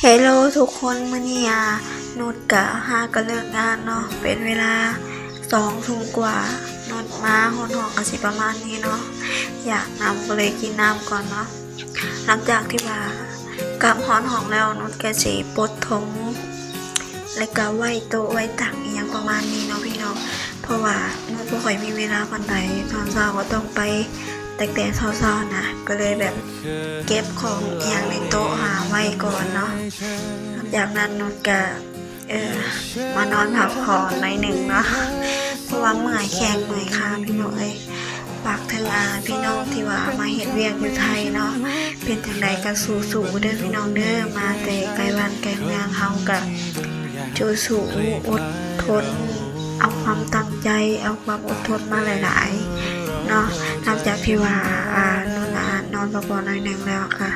ເຮໂລທຸກຄົນ ມື້ນີ້ອາ ນຸດກະຫາກະເລີກງານເນາະ ເປັນເວລາສອງທຸ່ມກວ່າ. ນຸດມາຮອດຫ້ອງກະຊິປະມານນີ້ເນາະ ຢາກນ້ຳກະເລີຍກິນນ້ຳກ່ອນເນາະ. ຫຼັງຈາກທີ່ວ່າກັບຮອດຫ້ອງແລ້ວ ນຸດກະຊິປົດຖົງ ແລະກະໄຫວ້ໂຕະໄຫວ້ຕັ່ງອີ່ຫຍັງປະມານນີ້ເນາະພີ່ນ້ອງ ເພາະວ່ານຸດບໍ່ຄ່ອຍມີເວລາປານໃດ ຕອນເຊົ້າກະຕ້ອງໄປແຕ່ແຕ່ເຊົ້າໆນະ ກະເລີຍແບບເກັບຂອງອີ່ຫຍັງໃນໂຕະຫາໄວ້ກ່ອນເນາະ. ຫຼັງຈາກນັ້ນນຸດກະ ເອີ ມານອນພັກຜ່ອນໜ້ອຍໜຶ່ງເນາະ ເພາະວ່າເມື່ອຍແຂ້ງເມື່ອຍຂາພີ່ນ້ອງເອີຍ. ຝາກເຖິງ ອາ ພີ່ນ້ອງທີ່ວ່າມາເຮັດວຽກຢູ່ໄທເນາະ ເປັນຈັ່ງໃດກະສູ້ໆເດີພີ່ນ້ອງເດີ ມາແຕ່ໄກບ້ານໄກເມືອງ ເຮົາກະສູ້ໆ ອົດທົນ ເອົາຄວາມຕັ້ງໃຈ ເອົາຄວາມອົດທົນມາຫຼາຍໆເນາະ. ຫຼັງຈາກທີ່ວ່າ ອາ ນອນ ອາ ນອນພັກຜ່ອນໜ້ອຍໜຶ່ງແລ້ວກະ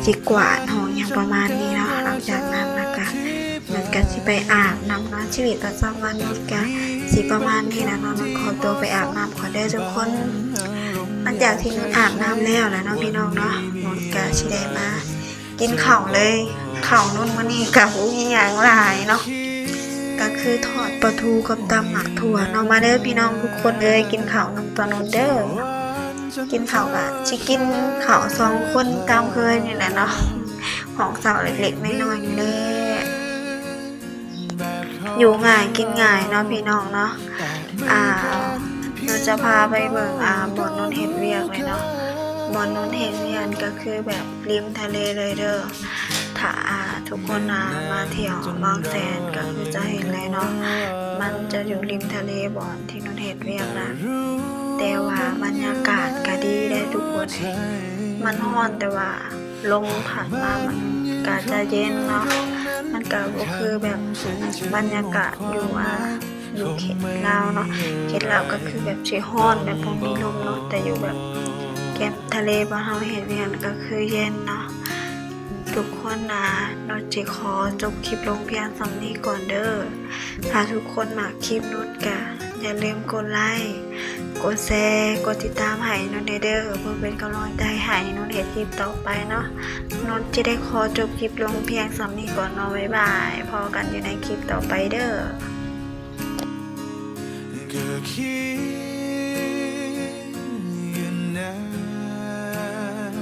ຊິກວາດຫ້ອງຫຍັງປະມານນີ້ເນາະ. ຫຼັງຈາກນັ້ນລະກະ ນຸດກະຊິໄປອາບນ້ຳເນາະ ຊີວິດປະຈຳວັນນຸດກະຊິປະມານນີ້ລະເນາະ. ນຸດຂໍຕົວໄປອາບນ້ຳກ່ອນເດີທຸກຄົນ. ຫຼັງຈາກທີ່ນຸດອາບນ້ຳແລ້ວລະເນາະພີ່ນ້ອງເນາະ ນຸດກະຊິໄດ້ມາກິນເຂົ້າເລີຍ. ເຂົ້ານຸດມື້ນີ້ກະບໍ່ມີຫຍັງຫຼາຍເນາະ ກະຄືທອດປາທູກັບຕຳໝາກຖົ່ວເນາະ. ມາເດີພີ່ນ້ອງທຸກຄົນເອີຍ ກິນເຂົ້ານຳຕານຸດເດີ. ກິນເຂົ້າກະຊິກິນເຂົ້າສອງຄົນຕາມເຄີຍນີ້ແຫຼະເນາະ ຫ້ອງເຊົ່າເລັກໆນ້ອຍໆນີ້ແຫຼະ. ຢູ່ງ່າຍກິນງ່າຍເນາະພີ່ນ້ອງເນາະ. ອາ ນຸດຈະພາໄປເບິ່ງ ອາ ບ່ອນນຸດເຮັດວຽກເລີຍເນາະ. ບ່ອນນຸດເຮັດວຽກກະຄືແບບລິມທະເລເລີຍເດີ. ຖ້າ ອາ ທຸກຄົນ ອາ ມາທ່ຽວບາງແສນກະຄືຈະເຫັນເລີຍເນາະ ມັນຈະຢູ່ລິມທະເລບ່ອນທີ່ນຸດເຮັດວຽກນະ. ແຕ່ວ່າບັນຍາກາດກະດີເດ້ທຸກຄົນເອີຍ ມັນຮ້ອນແຕ່ວ່າ ລົມພັດມາມັນກະຈະເຢັນເນາະ ມັນກະບໍ່ຄືແບບບັນຍາກາດຢູ່ ອາ ຢູ່ເຂດລາວເນາະ. ເຂດລາວກະຄືແບບຊິຮ້ອນແບບບໍ່ມີລົມເນາະ ແຕ່ຢູ່ແບບແຄມທະເລບ້ານເຮົາເຮັດວຽກກະຄືເຢັນເນາະ. ທຸກຄົນນະ ນຸດຊິຂໍຈົບຄລິບລົງພຽງສ່ຳນີ້ກ່ອນເດີ. ຖ້າທຸກຄົນມັກຄລິບນຸດກະຢ່າລືມກົດໄລ ກົດແຊ ກົດຕິດຕາມໃຫ້ນຸດແດ່ເດີ ເພື່ອເປັນກຳລັງໃຈໃຫ້ນຸດເຮັດຄລິບຕໍ່ໄປເນາະ. ນຸດຈະໄດ້ຂໍຈົບຄລິບລົງພຽງສ່ຳນີ້ກ່ອນເນາະ ບາຍບາຍ ພໍ້ກັນຢູ່ໃນຄລິບຕໍ່ໄປເດີ. ກະຄິດຢູ່ນານ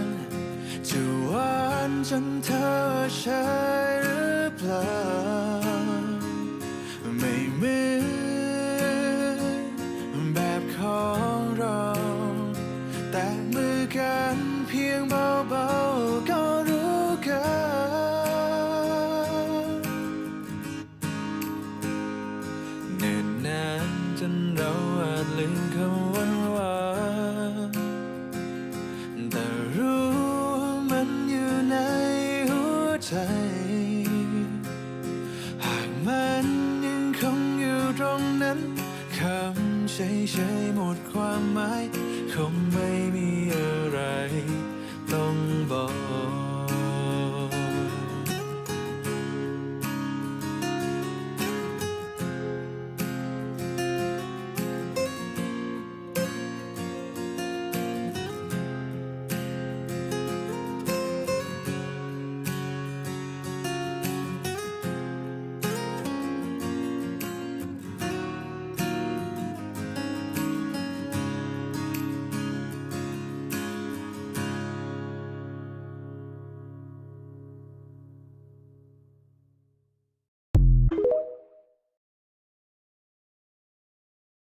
ຈະຫວານຈົນເທີເຊີຍຫຼືເປົ່າ ໄມ່ເໝືອນແບບຂອງເຮົາ ແຕະມືກັນພຽງເບົາໆກໍຮູ້ກັນ. ເນີນນານຈົນເຮົາອາດລືມຄຳຫວັງວ່າ ແຕ່ຮູ້ວ່າມັນຢູ່ໃນຫົວໃຈ ຫາກມັນຍັງຄົງຢູ່ຕົງນັ້ນ ຄຳເສີຍໆໝົດຄວາມໝາຍ ຄົງໄມ່ມີອະໄລ